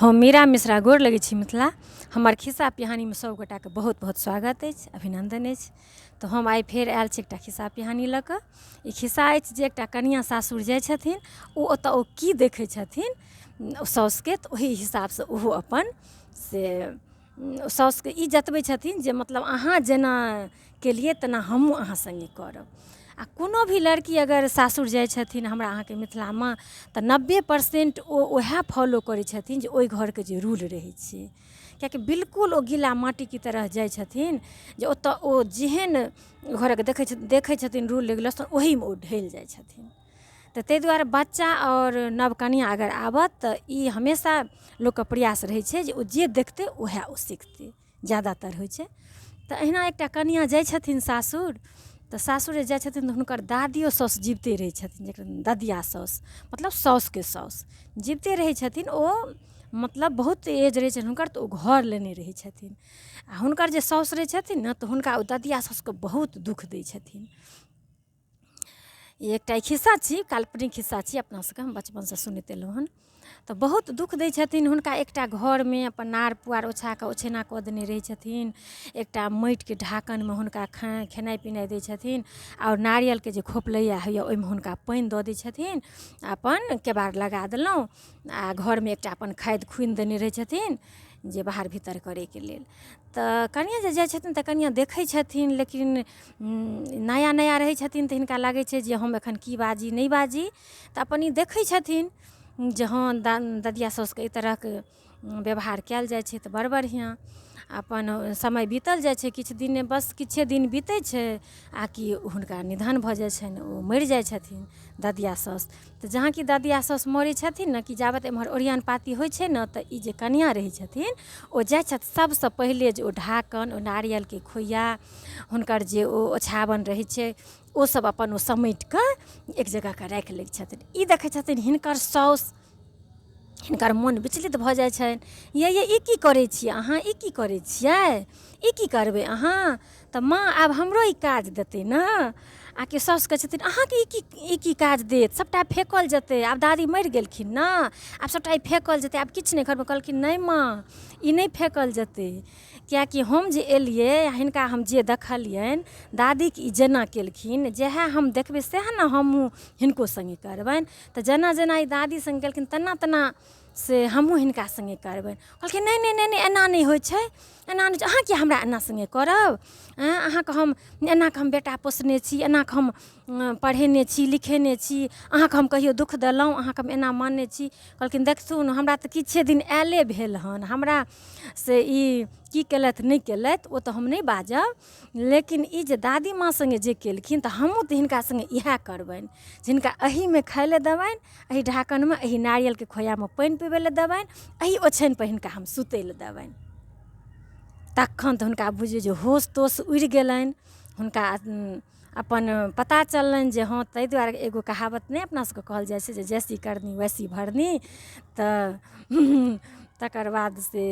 हम मीरा मिश्रा गोर लगै छी मिथिला। हमर खिस्सा पिहानीमे सब गोटाके बहुत बहुत स्वागत अछि, अभिनन्दन अछि। तऽ हम आइ फेर आयल छी एकटा खिस्सा पिहानी लऽ कऽ। ई खिस्सा अछि जे एकटा कनिआँ सासुर जाइ छथिन, ओ ओतऽ ओ की देखै छथिन साउसके, तऽ ओहि हिसाबसँ ओहो अपन से साउसके ई जतबै छथिन जे मतलब अहाँ जेना केलिए तेना हमहूँ अहाँ सङ्गे करब। आ कोनो भी लड़की अगर सासुर जाइ छथिन हमरा अहाँके मिथिलामे, तऽ 90% ओ वएह फॉलो करै छथिन जे ओहि घरके जे रूल रहै छै, कियाकि बिल्कुल ओ गीला माटीके तरह जाइ छथिन जे ओतऽ ओ जेहन घरके देखै छथिन रूल रेगुलेशन, ओहीमे ओ ढलि जाइ छथिन। तऽ ताहि दुआरे बच्चा आओर नव कनिआँ अगर आबत तऽ ई हमेशा लोकके प्रयास रहै छै जे ओ जे देखतै वएह ओ सिखतै, ज्यादातर होइ छै। तऽ अहिना एकटा कनिआँ जाइ छथिन सासुर, तऽ सासुर जे जाइ छथिन तऽ हुनकर दादियो साउस जीविते रहै छथिन, जकर ददिया साउस मतलब साउसके साउस जीविते रहै छथिन। ओ मतलब बहुत एज रहै छनि हुनकर, तऽ ओ घर लेने रहै छथिन। आ हुनकर जे साउस रहै छथिन ने, तऽ हुनका ओ ददिया साउसके बहुत दुःख दै छथिन। ई एकटा खिस्सा छी, काल्पनिक खिस्सा छी, अपना सबके हम बचपनसँ सुनैत एलहुँ हन। तऽ बहुत दुःख दै छथिन हुनका। एकटा घरमे अपन नार पुआर ओछा कऽ ओछैना कऽ देने रहै छथिन, एकटा माटिके ढाकनमे हुनका खेनाइ पिनाइ दै छथिन, आओर नारियलके जे खोपलैया होइए ओहिमे हुनका पानि दऽ दै छथिन, अपन केबाड़ लगा देलहुँ। आ घरमे एकटा अपन खादि खुनि देने रहै छथिन जे बाहर भीतर करैके लेल। तऽ कनिआँ जे जाइ छथिन तऽ कनिआँ देखै छथिन, लेकिन नया नया रहै छथिन तऽ हिनका लागै छै जे हम एखन की बाजी नहि बाजी। तऽ अपन ई देखै छथिन जे हँ, ददिया साउसके एहि तरहके व्यवहार कयल जाइ छै, तऽ बड़ बढ़िआँ। अपन समय बीतल जाइ छै, किछु दिन बस किछे दिन बीतै छै आ कि हुनका निधन भऽ जाइ छनि, ओ मरि जाइ छथिन ददिया साउस। तऽ जहाँ कि ददिया साउस मरै छथिन ने, कि जाबत एम्हर ओरियान पाती होइ छै ने, तऽ ई जे कनिआँ रहै छथिन ओ जाइ छथि सबसँ पहिले जे ओ ढाकन, ओ नारियलके खोइया, हुनकर जे ओ ओछावन रहै छै, ओ सब अपन ओ समेट कऽ एक जगहके राखि लै छथिन। ई देखै छथिन हिनकर साउस, हिनकर मोन विचलित भऽ जाइ छनि। ये ये ई की करै छियै अहाँ, ई की करै छियै, ई की करबै अहाँ? तऽ माँ आब हमरो ई काज देतै ने। आ कि साउस कहै छथिन अहाँके ई की काज देत, सबटा फेकल जेतै, आब दादी मरि गेलखिन ने, आब सबटा ई फेकल जेतै, आब किछु नहि घरमे। कहलखिन नहि माँ, ई नहि फेकल जेतै, किएकि हम जे एलियै हिनका हम जे देखलियनि दादीके ई जेना केलखिन, जएह हम देखबै सएह ने हमहूँ हिनको सङ्गे करबनि। तऽ जेना जेना ई दादी सङ्गे केलखिन तेना तेना से हमहूँ हिनका सङ्गे करबनि। कहलखिन नहि नहि नहि नहि, एना नहि होइ छै, एना नहि, अहाँ किया हमरा एना सङ्गे करब? आँय, अहाँके हम एनाके हम बेटा पोसने छी, एनाके हम पढ़ेने छी लिखेने छी, अहाँके हम कहियो दुःख देलहुँ? अहाँके हम एना मानने छी? कहलखिन देखथुन, हमरा तऽ किछे दिन आयले भेल हन, हमरा से ई की केलथि नहि केलथि ओ तऽ हम नहि बाजब, लेकिन ई जे दादी माँ सङ्गे जे केलखिन तऽ हमहूँ तऽ हिनका सङ्गे इएह करबनि, हिनका एहिमे खाइ लए देबनि, एहि ढाकनमे, एहि नारियलके खोइयामे पानि पीबै लए देबनि, एहि ओछानिपर हिनका हम सुतै लए देबनि। तखन तऽ हुनका बुझियौ जे होश तोश उड़ि गेलनि। हुनका अपन पता चललनि जे हँ, ताहि दुआरे एगो कहावत नहि अपना सबके कहल जाइ छै जे जैसी करनी वैसी भरनी। तऽ तकर बाद से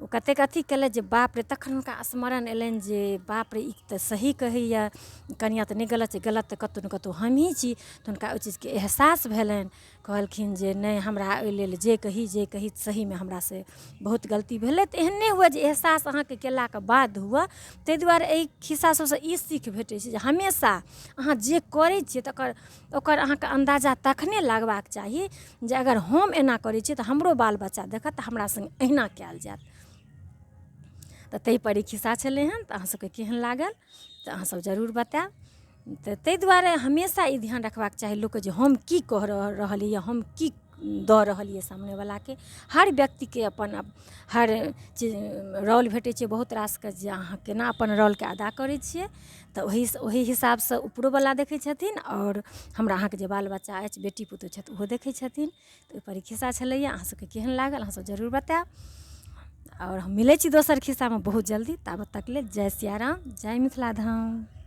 ओ कतेक अथी केलथि जे बाप रे, तखन हुनका स्मरण अयलनि जे बाप रे, ई तऽ सही कहैए कनिआँ, तऽ नहि गलत छै, गलत तऽ कतहु ने कतहु हमहीँ छी। तऽ हुनका ओहि चीजके एहसास भेलनि। कहलखिन जे नहि, हमरा ओहि लेल जे कही जे कही, सहीमे हमरासँ बहुत गलती भेलै। तऽ एहन नहि हुए जे एहसास अहाँके केलाके बाद हुए। ताहि दुआरे एहि खिस्सा सबसँ ई सीख भेटै छै जे हमेशा अहाँ जे करै छियै तकर ओकर अहाँके अन्दाजा तखने लगबाक चाही जे अगर हम एना करै छियै तऽ हमरो बाल बच्चा देखत तऽ हमरा सङ्गे अहिना कयल जायत। तऽ ताहिपर ई खिस्सा छलै हन। तऽ अहाँ सबके केहन लागल तऽ अहाँ सब जरूर बतायब। तऽ ताहि दुआरे हमेशा ई ध्यान रखबाक चाही लोकके जे हम की कह रहलियै, हम की दऽ रहलियै सामनेवलाके। हर व्यक्तिके अपन हर चीज रोल भेटै छै बहुत रासके, जे अहाँ केना अपन रोलके अदा करै छियै, तऽ ओहि हिसाबसँ उपरोवला देखै छथिन, आओर हमरा अहाँके जे बाल बच्चा अछि, बेटी पुतोहु छथि, ओहो देखै छथिन। तऽ ओहिपर ई खिस्सा छलैए। अहाँ सबके केहन लागल अहाँ सब जरूर बतायब, आओर हम मिलै छी दोसर खिस्सामे बहुत जल्दी। ताबत तक लेल जय सियाराम, जय मिथिला धाम।